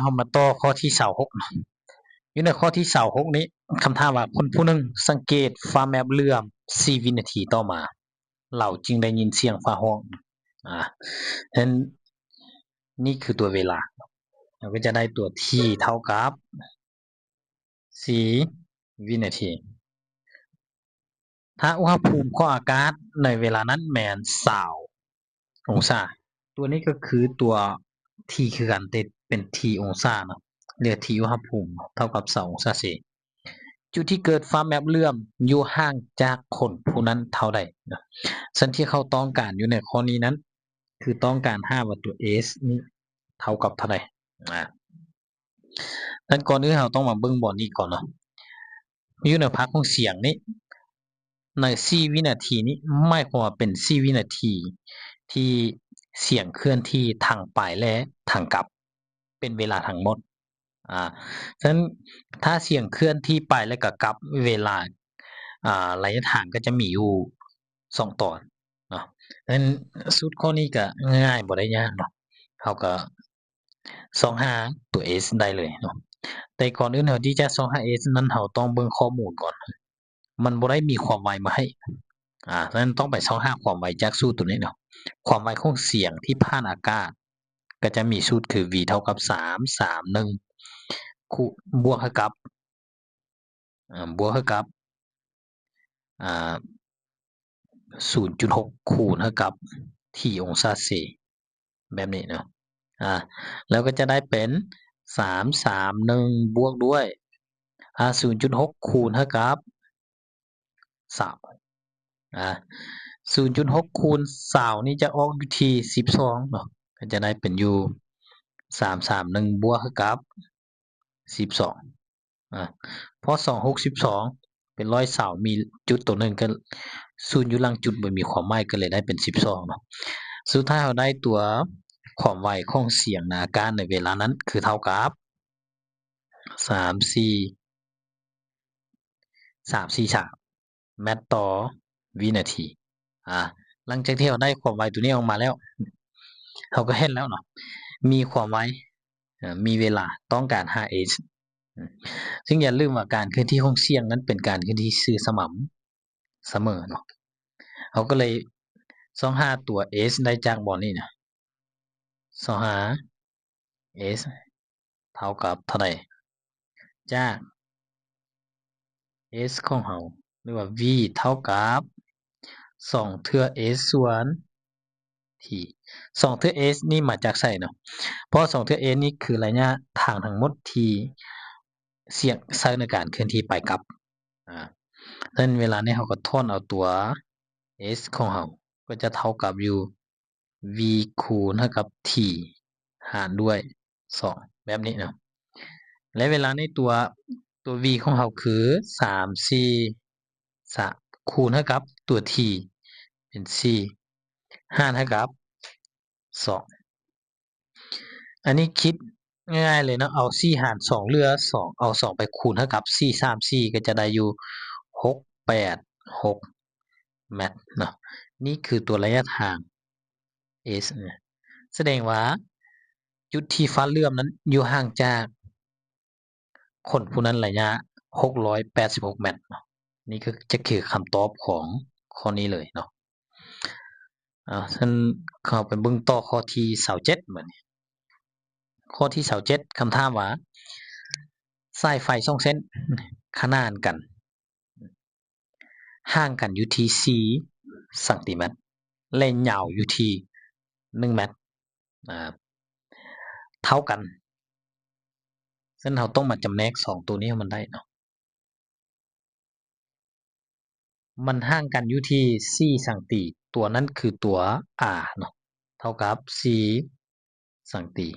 ເຮົາມາຕໍ່ຂໍ້ທີຊາວຫົກເນາະ. ຢູ່ໃນຂໍ້ທີຊາວຫົກນີ້ ຄຳຖາມວ່າ ຄົນຜູ້ໜຶ່ງສັງເກດຟ້າແມັບເຫຼື້ອມສີ່ວິນາທີຕໍ່ມາ ລາວຈຶ່ງໄດ້ຍິນສຽງຟ້າຮ້ອງ. ອາ ເຫັນ ນີ້ຄືຕົວເວລາ ເຮົາກໍຈະໄດ້ຕົວ T ເທົ່າກັບສີ່ວິນາທີ. ຖ້າອຸນຫະພູມຂອງອາກາດໃນເວລານັ້ນແມ່ນຊາວອົງສາ, ຕົວນີ້ກໍຄືຕົວ T ຄືກັນ ແຕ່ເປັນ T ອົງສາເນາະ ຫຼື T ອຸນຫະພູມເທົ່າກັບຊາວອົງສາເຊ. ຈຸດທີ່ເກີດຟ້າແມັບເຫຼື້ອມຢູ່ຫ່າງຈາກຄົນຜູ້ນັ້ນເທົ່າໃດເນາະ. ສິ່ງທີ່ເຂົາຕ້ອງການຢູ່ໃນຂໍ້ນີ້ນັ້ນ ຄືຕ້ອງການຫາວ່າຕົວ S ນີ້ເທົ່າກັບເທົ່າໃດ. ອາ ແຕ່ກ່ອນອື່ນເຮົາຕ້ອງມາເບິ່ງບ່ອນນີ້ກ່ອນເນາະ. ຢູ່ໃນພາກຂອງສຽງນີ້ ໃນສີ່ວິນາທີນີ້ ໝາຍຄວາມວ່າເປັນສີ່ວິນາທີທີ່ສຽງເຄື່ອນທີ່ທັງໄປ ແລະ ທັງກັບ ເປັນເວລາທັງໝົດ. ອາ ສະນັ້ນ ຖ້າສຽງເຄື່ອນທີ່ໄປ ແລະ ກໍກັບ ເວລາ ອາ ໄລຍະທາງກໍຈະມີຢູ່ສອງຕອນເນາະ. ສະນັ້ນ ສູດຂໍ້ນີ້ກໍງ່າຍ ບໍ່ໄດ້ຍາກເນາະ, ເຮົາກໍ ຊອກຫາຕົວ S ໄດ້ເລີຍເນາະ. ແຕ່ກ່ອນອື່ນເຮົາທີ່ຈະຊອກຫາ S ນັ້ນ ເຮົາຕ້ອງເບິ່ງຂໍ້ມູນກ່ອນ, ມັນບໍ່ໄດ້ມີຄວາມໄວມາໃຫ້. ອາ ສະນັ້ນຕ້ອງໄປຊອກຫາຄວາມໄວຈາກສູດຕົວນີ້ເນາະ. ຄວາມໄວຂອງສຽງທີ່ຜ່ານອາກາດ ກໍຈະມີສູດຄື V ເທົ່າກັບສາມ ສາມ ໜຶ່ງ ຄູນ ບວກໃຫ້ກັບ ອາ ບວກໃຫ້ກັບ ອາ ສູນຈຸດຫົກ ຄູນໃຫ້ກັບ T ອົງສາເຊ ແບບນີ້ເນາະ. ອາ ແລ້ວກໍຈະໄດ້ເປັນ ສາມ ສາມ ໜຶ່ງ ບວກດ້ວຍ ອາ ສູນຈຸດຫົກ ຄູນໃຫ້ກັບ ຊາວ ອາ ສູນຈຸດຫົກ ຄູນ ຊາວ ນີ້ຈະອອກຢູ່ທີ່ ສິບສອງ ເນາະ, ກໍຈະໄດ້ເປັນຢູ່ ສາມ ສາມ ໜຶ່ງ ບວກໃຫ້ກັບ ສິບສອງ. ອາ ເພາະສອງຫົກສິບສອງ ເປັນຮ້ອຍຊາວ ມີຈຸດຕົວໜຶ່ງ ກໍສູນຢູ່ຫຼັງຈຸດບໍ່ມີຄວາມໝາຍ ກໍເລີຍໄດ້ເປັນສິບສອງເນາະ. ສຸດທ້າຍເຮົາໄດ້ຕົວຄວາມໄວຂອງສຽງໃນອາກາດໃນເວລານັ້ນ ຄືເທົ່າກັບ ສາມ ສີ່ ສາມ ສີ່ ສາມ ແມັດຕໍ່ວິນາທີ. ອາ ຫຼັງຈາກທີ່ເຮົາໄດ້ຄວາມໄວຕົວນີ້ອອກມາແລ້ວ ເຮົາກໍເຫັນແລ້ວເນາະ ມີຄວາມໄວ ເອີ່ ມີເວລາ ຕ້ອງການຫາ S. ອາ ຊຶ່ງຢ່າລືມວ່າການເຄື່ອນທີ່ຂອງສຽງນັ້ນເປັນການເຄື່ອນທີ່ຊື່ສະໝ່ຳສະເໝີເນາະ. ເຮົາກໍເລີຍຊອກຫາຕົວ S ໄດ້ຈາກບ່ອນນີ້ນະ. ຊອກຫາ S ເທົ່າກັບເທົ່າໃດ ຈາກ S ຂອງເຮົາ ຫຼືວ່າ V ເທົ່າກັບ ສອງເທື່ອ S ສ່ວນ T. ສອງເທື່ອ S ນີ້ມາຈາກໃສເນາະ? ເພາະສອງເທື່ອ S ນີ້ຄືໄລຍະທາງທັງໝົດທີ່ສຽງໃຊ້ໃນການເຄື່ອນທີ່ໄປກັບ. ອາ ສະນັ້ນເວລານີ້ເຮົາກໍຖອນເອົາຕົວ S ຂອງເຮົາ ກໍຈະເທົ່າກັບຢູ່ V ຄູນໃຫ້ກັບ T ຫານດ້ວຍສອງ ແບບນີ້ເນາະ. ແລະ ເວລານີ້ຕົວ ຕົວ V ຂອງເຮົາຄື ສາມ ສີ່ ສາມ ຄູນໃຫ້ກັບຕົວ T ເປັນ ສີ່ ຫານໃຫ້ກັບ ສອງ. ອັນນີ້ຄິດງ່າຍໆເລີຍເນາະ, ເອົາ ສີ່ ຫານ ສອງ ເຫຼືອ ສອງ ເອົາ ສອງ ໄປຄູນໃຫ້ກັບ ສີ່ ສາມ ສີ່ ກໍຈະໄດ້ຢູ່ ຫົກ ແປດ ຫົກ ແມັດເນາະ. ນີ້ຄືຕົວໄລຍະທາງ S ເນາະ. ສະແດງວ່າຈຸດທີ່ຟ້າເຫຼື້ອມນັ້ນຢູ່ຫ່າງຈາກ ຄົນຜູ້ນັ້ນໄລຍະ ຫົກຮ້ອຍແປດສິບຫົກ ແມັດເນາະ. ນີ້ກໍຈະຄືຄຳຕອບຂອງຂໍ້ນີ້ເລີຍເນາະ. ເອົາ ຊັ້ນເຮົາໄປເບິ່ງຕໍ່ຂໍ້ທີຊາວເຈັດ ບາດນີ້. ຂໍ້ທີຊາວເຈັດ ຄຳຖາມວ່າ ສາຍໄຟສອງເສັ້ນຂະໜານກັນ ຫ່າງກັນຢູ່ທີ່ສີ່ຊັງຕີແມັດ ແລະ ຍາວຢູ່ທີ່ໜຶ່ງແມັດ ອາ ເທົ່າກັນ. ສະນັ້ນເຮົາຕ້ອງມາຈຳແນກສອງຕົວນີ້ໃຫ້ມັນໄດ້ເນາະ. ມັນຫ່າງກັນຢູ່ທີ່ສີ່ຊັງຕີ, ຕົວນັ້ນຄືຕົວ R ເນາະ, ເທົ່າກັບສີ່ຊັງຕີ.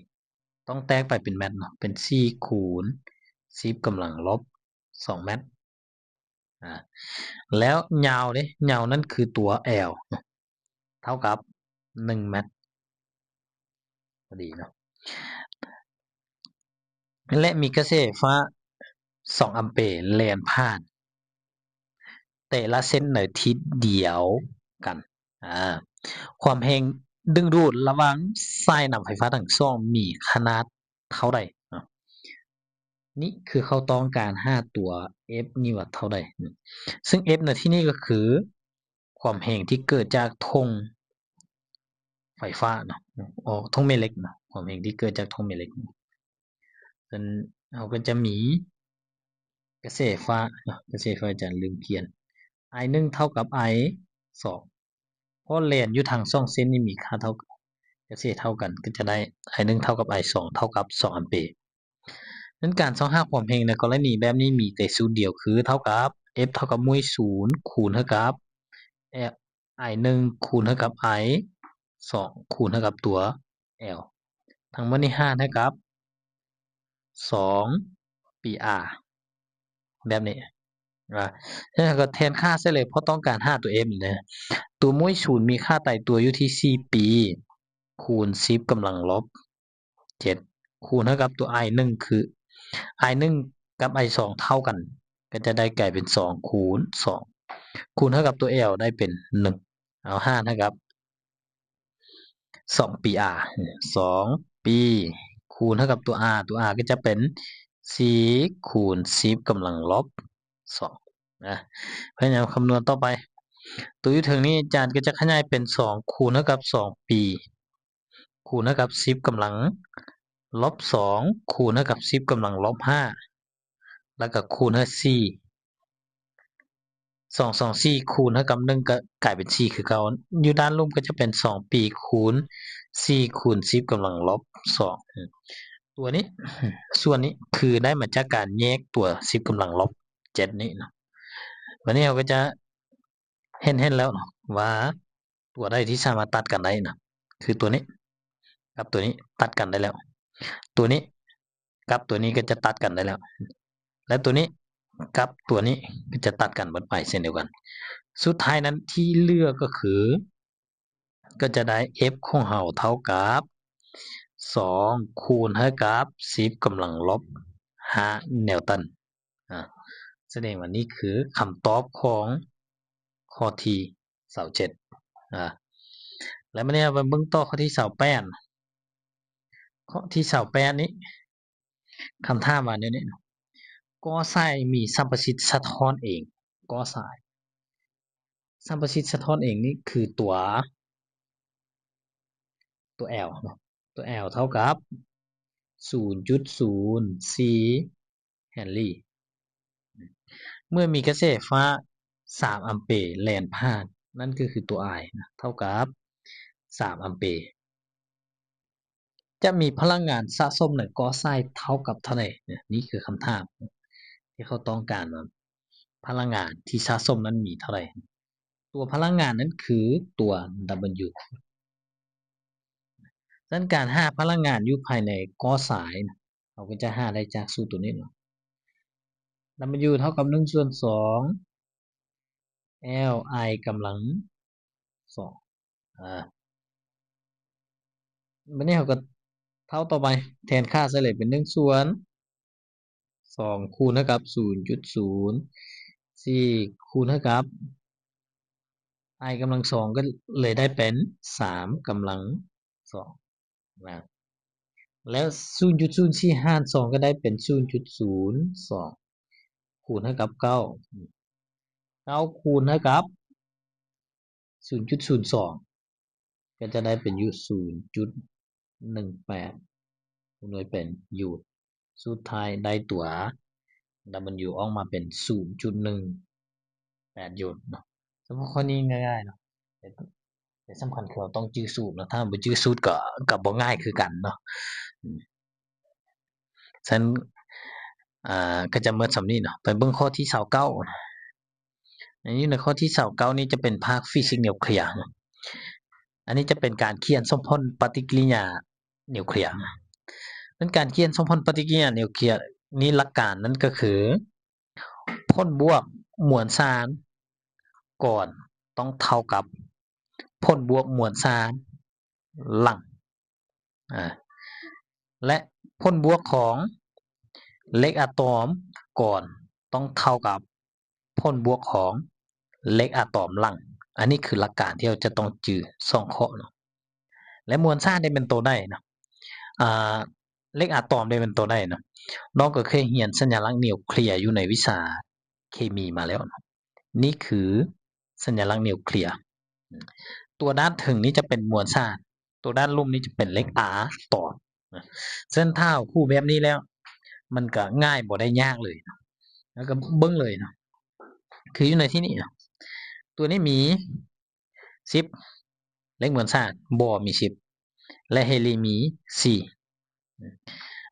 ຕ້ອງແຕກໄປເປັນແມັດເນາະ, ເປັນສີ່ຄູນສິບກຳລັງລົບສອງແມັດ. ອາ ແລ້ວຍາວເດ້, ຍາວນັ້ນຄືຕົວ L ເນາະ, ເທົ່າກັບໜຶ່ງແມັດ ພໍດີເນາະ. ແລະ ມີກະແສໄຟຟ້າສອງອຳເປແລ່ນຜ່ານແຕ່ລະເສັ້ນໃນທິດດຽວກັນ. ອາ ຄວາມແຮງດຶງດູດລະຫວ່າງສາຍນ້ຳໄຟຟ້າທັງສອງມີຂະໜາດເທົ່າໃດ? ນີ້ຄືເຂົາຕ້ອງການຫາຕົວ F ນີ້ວ່າເທົ່າໃດ. ຊຶ່ງ F ໃນທີ່ນີ້ກໍຄືຄວາມແຮງທີ່ເກີດຈາກຖົງໄຟຟ້າເນາະ, ອອກຖົງແມ່ເຫຼັກເນາະ, ຄວາມແຮງທີ່ເກີດຈາກຖົງແມ່ເຫຼັກ. ຊັ້ນເຮົາກໍຈະມີກະແສໄຟຟ້າເນາະ, ກະແສໄຟຟ້າ ອາຈານລືມຂຽນ I ໜຶ່ງເທົ່າກັບ I ສອງ ເພາະແລ່ນຢູ່ທາງສອງເສັ້ນນີ້ມີຄ່າເທົ່າກັນ, ກະແສເທົ່າກັນ ກໍຈະໄດ້ I ໜຶ່ງເທົ່າກັບ I ສອງເທົ່າກັບສອງອຳເປ. ນັ້ນການຊອກຫາຄວາມແຮງໃນກໍລະນີແບບນີ້ມີແຕ່ສູດດຽວ ຄືເທົ່າກັບ F ເທົ່າກັບມຸ້ຍສູນ ຄູນໃຫ້ກັບ I ໜຶ່ງຄູນໃຫ້ກັບ I ສອງຄູນໃຫ້ກັບຕົວ L ທັງໝົດນີ້ຫານໃຫ້ກັບສອງປີ R ແບບນີ້. ອາ ແລ້ວກໍແທນຄ່າໃສ່ເລີຍ ເພາະຕ້ອງການຫາຕົວ F ນີ້ນະ. ຕົວມຸ້ຍສູນມີຄ່າຕາຍຕົວຢູ່ທີ່ສີ່ປີ ຄູນສິບກຳລັງລົບເຈັດ ຄູນໃຫ້ກັບຕົວ I ໜຶ່ງ ຄື I ໜຶ່ງກັບ I ສອງເທົ່າກັນ ກໍຈະໄດ້ກາຍເປັນສອງຄູນສອງ ຄູນໃຫ້ກັບຕົວ L ໄດ້ເປັນໜຶ່ງ ເອົາຫານໃຫ້ກັບສອງປີ R ສອງປີ ຄູນໃຫ້ກັບຕົວ R ຕົວ R ກໍຈະເປັນສີ່ຄູນສິບກຳລັງລົບສອງນະ. ພະຍາຍາມຄຳນວນຕໍ່ໄປ ຕົວຢູ່ເທິງນີ້ອາຈານກໍຈະຂະຫຍາຍເປັນສອງຄູນໃຫ້ກັບສອງປີ ຄູນໃຫ້ກັບສິບກຳລັງລົບສອງ ຄູນໃຫ້ກັບສິບກຳລັງລົບຫ້າ ແລ້ວກໍຄູນໃຫ້ສີ່ ສອງ ສອງ ສີ່ ຄູນໃຫ້ກັບໜຶ່ງ ກໍກາຍເປັນສີ່ຄືເກົ່າ. ຢູ່ດ້ານລຸ່ມກໍຈະເປັນສອງປີຄູນສີ່ຄູນສິບກຳລັງລົບສອງ. ຕົວນີ້ ສ່ວນນີ້ຄືໄດ້ມາຈາກການແຍກຕົວສິບກຳລັງລົບເຈັດນີ້ເນາະ. ບັດນີ້ເຮົາກໍຈະເຫັນ ເຫັນແລ້ວເນາະວ່າ ຕົວໃດທີ່ສາມາດຕັດກັນໄດ້ນະ ຄືຕົວນີ້ກັບຕົວນີ້ຕັດກັນໄດ້ແລ້ວ, ຕົວນີ້ກັບຕົວນີ້ກໍຈະຕັດກັນໄດ້ແລ້ວ ແລະ ຕົວນີ້ກັບຕົວນີ້ກໍຈະຕັດກັນເບິດໄປເຊັ່ນດຽວກັນ. ສຸດທ້າຍນັ້ນທີ່ເຫຼືອກໍຄື ກໍຈະໄດ້ F ຂອງເຮົາເທົ່າກັບສອງຄູນໃຫ້ກັບສິບກຳລັງລົບຫ້າແນວຕັນ. ອາ ສະແດງວ່ານີ້ຄືຄຳຕອບຂອງຂໍ້ທີຊາວເຈັດ. ອາ ແລ້ວບັດນີ້ເຮົາໄປເບິ່ງຕໍ່ຂໍ້ທີຊາວແປດ. ຂໍ້ທີຊາວແປດນີ້ ຄຳຖາມວ່າແນວນີ້ ກໍສາຍມີສຳປະສິດສະທ້ອນເອງ. ກໍສາຍ ສຳປະສິດສະທ້ອນເອງນີ້ຄືຕົວ ຕົວ L ເນາະ, ຕົວ L ເທົ່າກັບສູນຈຸດສູນສີ່ແຮນລີ. ເມື່ອມີກະແສໄຟຟ້າສາມອຳເປແລ່ນຜ່ານ, ນັ້ນກໍຄືຕົວ I ນະ ເທົ່າກັບສາມອຳເປ ຈະມີພະລັງງານສະສົມໃນກໍສາຍເທົ່າກັບເທົ່າໃດ? ນີ້ຄືຄຳຖາມທີ່ເຂົາຕ້ອງການວ່າ ພະລັງງານທີ່ສະສົມນັ້ນມີເທົ່າໃດ? ຕົວພະລັງງານນັ້ນຄືຕົວ W. ສະນັ້ນການຫາພະລັງງານຢູ່ພາຍໃນກໍສາຍ ເຮົາກໍຈະຫາໄດ້ຈາກສູດຕົວນີ້ເນາະ, W ເທົ່າກັບໜຶ່ງສ່ວນສອງ L I ກຳລັງສອງ. ອາ ບັດນີ້ເຮົາກໍເທົ່າຕໍ່ໄປ ແທນຄ່າໃສ່ເລີຍເປັນໜຶ່ງສ່ວນສອງຄູນໃຫ້ກັບສູນຈຸດສູນສີ່ຄູນໃຫ້ກັບ I ກຳລັງສອງ ກໍເລີຍໄດ້ເປັນສາມກຳລັງສອງນະ ແລ້ວສູນຈຸດສູນສີ່ຫານສອງ ກໍໄດ້ເປັນສູນຈຸດສູນສອງຄູນໃຫ້ກັບເກົ້າ ເກົ້າຄູນໃຫ້ກັບສູນຈຸດສູນສອງ ກໍຈະໄດ້ເປັນຢູ່ສູນຈຸດໜຶ່ງແປດຄູນດ້ວຍເປັນຢູນ. ສຸດທ້າຍໄດ້ຕົວ W ອອກມາເປັນສູນຈຸດໜຶ່ງແປດຢູນເນາະ. ສຳລັບຂໍ້ນີ້ງ່າຍໆເນາະ, ແຕ່ ແຕ່ສຳຄັນຄືເຮົາຕ້ອງຈື່ສູດເນາະ, ຖ້າບໍ່ຈື່ສູດກໍ ກໍບໍ່ງ່າຍຄືກັນເນາະ. ອືມ ສະນັ້ນ ອ່າ ກໍຈະໝົດສ່ຳນີ້ເນາະ. ໄປເບິ່ງຂໍ້ທີຊາວເກົ້າ. ອັນນີ້ໃນຂໍ້ທີຊາວເກົ້ານີ້ຈະເປັນພາກຟີຊິກນິວເຄລຍເນາະ. ອັນນີ້ຈະເປັນການຂຽນສົມຜົນປະຕິກິລິຍານິວເຄລຍ. ນັ້ນການຂຽນສົມຜົນປະຕິກິລິຍານິວເຄລຍນີ້ ຫຼັກການນັ້ນກໍຄື ຜົນບວກມວນສານກ່ອນຕ້ອງເທົ່າກັບຜົນບວກມວນສານຫຼັງ ອາ ແລະ ຜົນບວກຂອງເຫຼັກອາຕອມກ່ອນຕ້ອງເທົ່າກັບຜົນບວກຂອງເຫຼັກອາຕອມຫຼັງ. ອັນນີ້ຄືຫຼັກການທີ່ເຮົາຈະຕ້ອງຈື່ສອງຂໍ້ເນາະ. ແລະ ມວນສານນີ້ເປັນໂຕໃດເນາະ? ອາ ເຫຼັກອາຕອມໄດ້ເປັນຕົວໃດເນາະ? ນ້ອງກໍເຄີຍຮຽນສັນຍາລັກນິວເຄລຍຢູ່ໃນວິຊາເຄມີມາແລ້ວເນາະ. ນີ້ຄືສັນຍາລັກນິວເຄລຍ. ຕົວດ້ານເທິງນີ້ຈະເປັນມວນສານ, ຕົວດ້ານລຸ່ມນີ້ຈະເປັນເຫຼັກອາຕອມ. ເຊິ່ງຖ້າເຮົາຮູ້ແບບນີ້ແລ້ວ ມັນກໍງ່າຍ ບໍ່ໄດ້ຍາກເລີຍ. ແລ້ວກໍເບິ່ງເລີຍເນາະ ຄືຢູ່ໃນທີ່ນີ້ເນາະ ຕົວນີ້ມີສິບ ເຫຼັກມວນສານ Bohr ມີສິບ ແລະ Halley ມີສີ່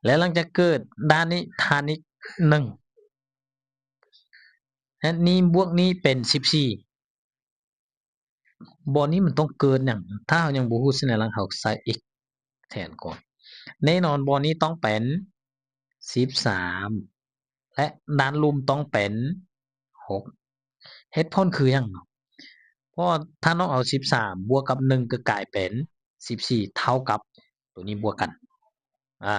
ແລະ ຫຼັງຈາກເກີດດ້ານນີ້ ທາດນີ້ໜຶ່ງ ແລະ ນີ້ບວກນີ້ເປັນສິບສີ່. Bohr ນີ້ມັນຕ້ອງເກີດຫຍັງ? ຖ້າເຮົາຍັງບໍ່ຮູ້ສັນຍາລັກ ເຮົາໃສ່ x ແທນກ່ອນ. ແນ່ນອນ Bohr ນີ້ຕ້ອງເປັນສິບສາມ ແລະ ດ້ານລຸ່ມຕ້ອງເປັນຫົກ. ເຫດຜົນຄືຫຍັງ? ເພາະວ່າຖ້ານ້ອງເອົາສິບສາມບວກກັບໜຶ່ງ ກໍກາຍເປັນສິບສີ່ ເທົ່າກັບຕົວນີ້ບວກກັນ. ອາ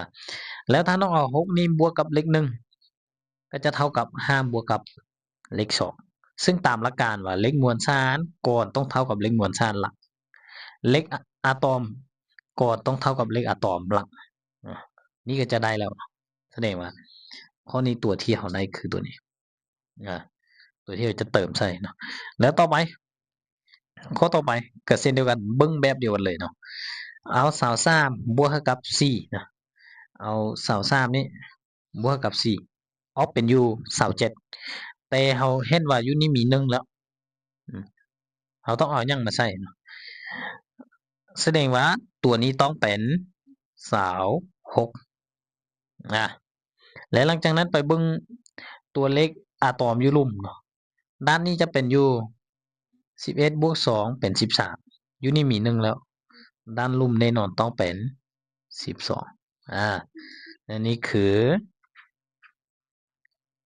ແລ້ວຖ້ານ້ອງເອົາຫົກນີ້ບວກກັບເລກໜຶ່ງ ກໍຈະເທົ່າກັບຫ້າບວກກັບເລກສອງ ເຊິ່ງຕາມຫຼັກການວ່າເຫຼັກມວນສານກ້ອນຕ້ອງເທົ່າກັບເຫຼັກມວນສານຫຼັກ, ເຫຼັກອາຕອມກ້ອນຕ້ອງເທົ່າກັບເຫຼັກອາຕອມຫຼັກ. ອາ ນີ້ກໍຈະໄດ້ແລ້ວ. ສະແດງວ່າຂໍ້ນີ້ຕົວທີ່ເຮົາໄດ້ຄືຕົວນີ້. ອາ ຕົວທີ່ເຮົາຈະເຕີມໃສ່ເນາະ. ແລ້ວຕໍ່ໄປ ຂໍ້ຕໍ່ໄປກໍເຊັ່ນດຽວກັນ, ເບິ່ງແບບດຽວກັນເລີຍເນາະ. ເອົາຊາວສາມບວກໃຫ້ກັບສີ່ເນາະ, ເອົາຊາວສາມນີ້ ບວກກັບສີ່ ອອກເປັນຢູ່ຊາວເຈັດ ແຕ່ເຮົາເຫັນວ່າຢູ່ນີ້ມີໜຶ່ງແລ້ວ ອາ ເຮົາຕ້ອງເອົາຫຍັງມາໃສ່ເນາະ? ສະແດງວ່າຕົວນີ້ຕ້ອງເປັນຊາວຫົກ ອາ ແລະ ຫຼັງຈາກນັ້ນໄປເບິ່ງຕົວເລກອາຕອມຢູ່ລຸ່ມເນາະ. ດ້ານນີ້ຈະເປັນຢູ່ສິບເອັດບວກສອງເປັນສິບສາມ ຢູ່ນີ້ມີໜຶ່ງແລ້ວ ດ້ານລຸ່ມແນ່ນອນຕ້ອງເປັນສິບສອງ. ອາ ແລະ ນີ້ຄື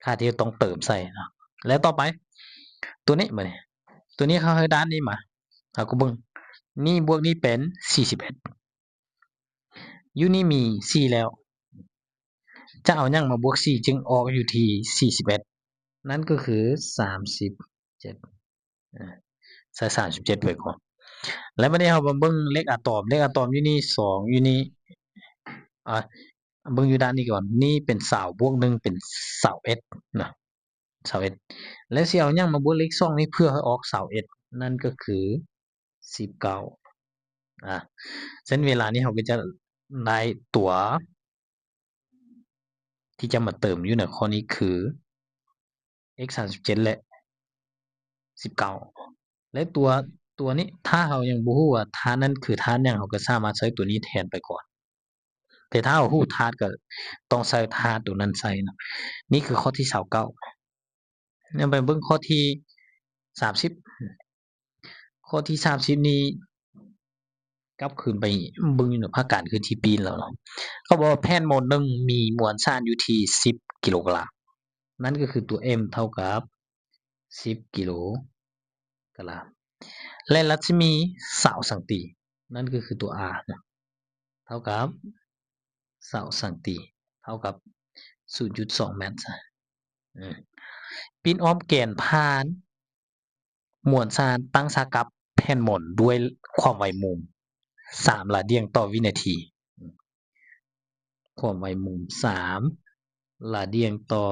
ຄ່າທີ່ຕ້ອງເຕີມໃສ່ເນາະ. ແລ້ວຕໍ່ໄປ ຕົວນີ້ ບາດນີ້ ຕົວນີ້ເຂົາໃຫ້ດ້ານນີ້ມາ ເຮົາກໍເບິ່ງ ນີ້ບວກນີ້ເປັນສີ່ສິບເອັດ ຢູ່ນີ້ມີສີ່ແລ້ວ ຈະເອົາຫຍັງມາບວກສີ່ຈຶ່ງອອກຢູ່ທີ່ສີ່ສິບເອັດ? ນັ້ນກໍຄືສາມສິບເຈັດ ອາ ໃສ່ສາມສິບເຈັດໄວ້ກ່ອນ. ແລ້ວບາດນີ້ເຮົາມາເບິ່ງເລກອາຕອມ, ເລກອາຕອມຢູ່ນີ້ສອງ ຢູ່ນີ້ ອາ ເບິ່ງຢູ່ດ້ານນີ້ກ່ອນ, ນີ້ເປັນຊາວບວກໜຶ່ງເປັນຊາວເອັດນະ ຊາວເອັດ ແລ້ວຊິເອົາຫຍັງມາບວກເລກສອງນີ້ເພື່ອໃຫ້ອອກຊາວເອັດ? ນັ້ນກໍຄືສິບເກົ້າ. ອາ ເຊັ່ນເວລານີ້ເຮົາກໍຈະໄດ້ຕົວທີ່ຈະມາເຕີມຢູ່ໃນຂໍ້ນີ້ຄື x ສາມສິບເຈັດ ແລະ ສິບເກົ້າ ແລະ ຕົວ ຕົວນີ້ ຖ້າເຮົາຍັງບໍ່ຮູ້ວ່າທາດນັ້ນຄືທາດຫຍັງ ເຮົາກໍສາມາດໃຊ້ຕົວນີ້ແທນໄປກ່ອນ. ແຕ່ຖ້າເຮົາຮູ້ທາດກໍຕ້ອງໃຊ້ທາດຕົວນັ້ນໃສ່ເນາະ. ນີ້ຄືຂໍ້ທີຊາວເກົ້າ. ນຳໄປເບິ່ງຂໍ້ທີສາມສິບ. ຂໍ້ທີສາມສິບນີ້ ກັບຄືນໄປເບິ່ງຢູ່ໃນພາກການຄືທີ່ປີ້ນແລ້ວເນາະ. ເຂົາບອກວ່າແຜ່ນໂມນໜຶ່ງມີມວນສານຢູ່ທີ່ສິບກິໂລກຣາມ. ນັ້ນກໍຄືຕົວ m ເທົ່າກັບສິບກິໂລກຣາມ ແລະ ລັດສະໝີຊາວຊັງຕີ ນັ້ນກໍຄືຕົວ r ເນາະ ເທົ່າກັບຊາວຊັງຕີ ເທົ່າກັບສູນຈຸດສອງແມັດ. ອືມ ປິ່ນອ້ອມແກນຜ່ານມວນສານຕັ້ງສາກັບແຜ່ນໂມນດ້ວຍຄວາມໄວມຸມສາມລາດຽງຕໍ່ວິນາທີ. ຄວາມໄວມຸມສາມລາດຽງຕໍ່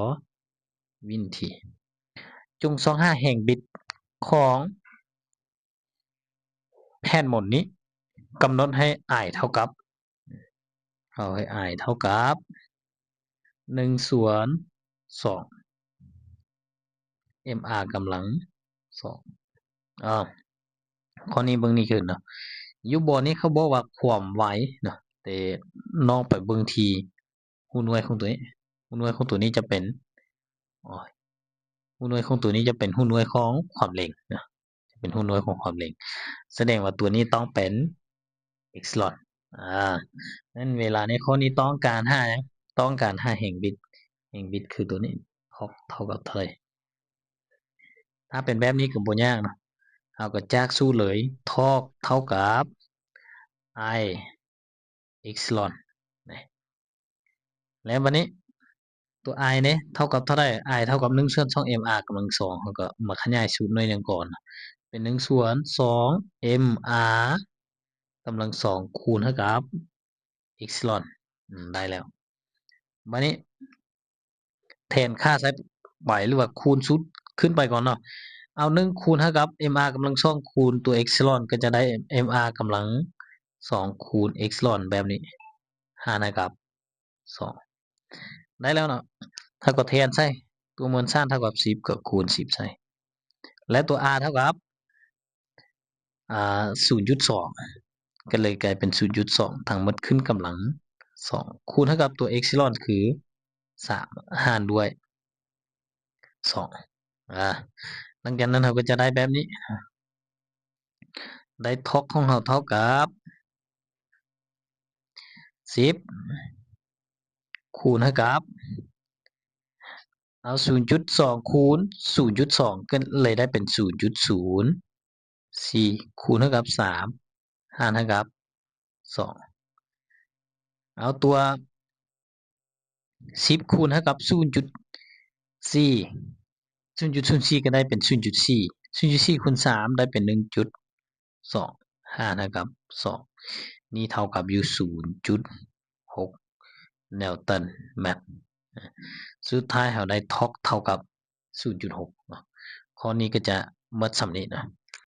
ວິນາທີ. ຈົ່ງຊອກຫາແຮງບິດຂອງແຜ່ນໂມນນີ້ ກຳນົດໃຫ້ I ເທົ່າກັບ ເຮົາໃຫ້ I ເທົ່າກັບໜຶ່ງສ່ວນສອງ mR ກຳລັງສອງ. ອາ ຂໍ້ນີ້ເບິ່ງນີ້ຄືເນາະ ຢູ່ບ່ອນນີ້ເຂົາບອກວ່າຄວາມໄວເນາະ ແຕ່ນ້ອງໄປເບິ່ງທີ່ ຮູບໜ່ວຍຂອງຕົວນີ້ ຮູບໜ່ວຍຂອງຕົວນີ້ຈະເປັນ ໂອ້ຍ ຮູບໜ່ວຍຂອງຕົວນີ້ຈະເປັນຮູບໜ່ວຍຂອງຄວາມເລັ່ງນະ ຈະເປັນຮູບໜ່ວຍຂອງຄວາມເລັ່ງ ສະແດງວ່າຕົວນີ້ຕ້ອງເປັນ epsilon. ອາ ນັ້ນເວລາໃນຂໍ້ນີ້ຕ້ອງການຫາຫຍັງ? ຕ້ອງການຫາແຮງບິດ ແຮງບິດຄືຕົວນີ້ torque ເທົ່າກັບເທົ່າໃດ? ຖ້າເປັນແບບນີ້ກໍບໍ່ຍາກເນາະ ເຮົາກໍຈາກສູດເລີຍ torque ເທົ່າກັບ I epsilon ນະ ແລ້ວບັດນີ້ຕົວ I ເດ ເທົ່າກັບເທົ່າໃດ? I ເທົ່າກັບໜຶ່ງສ່ວນສອງ mR ກຳລັງສອງ ເຮົາກໍມາຂະຫຍາຍສູດໜ້ອຍໜຶ່ງກ່ອນ ເປັນໜຶ່ງສ່ວນສອງ mR ກຳລັງສອງ ຄູນໃຫ້ກັບ epsilon ອືມ ໄດ້ແລ້ວ. ບາດນີ້ແທນຄ່າໃສ່ໄປ ຫຼືວ່າຄູນສູດຂຶ້ນໄປກ່ອນເນາະ. ເອົາ ໜຶ່ງຄູນເທົ່າກັບ ເອັມອາກຳລັງສອງ ຄູນຕົວເອັບຊິລອນ ກໍຈະໄດ້ ເອັມອາກຳລັງສອງ ຄູນເອັບຊິລອນ ແບບນີ້ ຫານໃຫ້ກັບ ສອງ ໄດ້ແລ້ວເນາະ. ເຮົາກໍແທນໃສ່ ຕົວມວນສານເທົ່າກັບສິບ ກໍຄູນສິບໃສ່ ແລະ ຕົວອາເທົ່າກັບ ອາ ສູນຈຸດສອງ ກໍເລີຍກາຍເປັນ ສູນຈຸດສອງ ທັງໝົດຂຶ້ນກຳລັງສອງ ຄູນເທົ່າກັບຕົວເອັບຊິລອນຄື ສາມ ຫານດ້ວຍ ສອງ ອາ ຫຼັງຈາກນັ້ນເຮົາກໍຈະໄດ້ແບບນີ້ ໄດ້ທອກຂອງເຮົາເທົ່າກັບ ສິບ ຄູນໃຫ້ກັບ ເອົາ ສູນຈຸດສອງ ຄູນ ສູນຈຸດສອງ ກໍເລີຍໄດ້ເປັນ ສູນຈຸດສູນສີ່ ຄູນໃຫ້ກັບສາມ ຫານໃຫ້ກັບສອງ ເອົາ ຕົວສິບຄູນໃຫ້ກັບສູນຈຸດສີ່ ສູນຈຸດສູນສີ່ ກໍໄດ້ເປັນສູນຈຸດສີ່ ສູນຈຸດສີ່ຄູນສາມ ໄດ້ເປັນໜຶ່ງຈຸດສອງ ຫານໃຫ້ກັບສອງ ນີ້ເທົ່າກັບຢູ່ສູນຈຸດຫົກ ນິວຕັນແມັດ. ສຸດທ້າຍເຮົາໄດ້ທອກເທົ່າກັບສູນຈຸດຫົກເນາະ. ຂໍ້ນີ້ກໍຈະໝົດສ່ຳນີ້ເນາະ.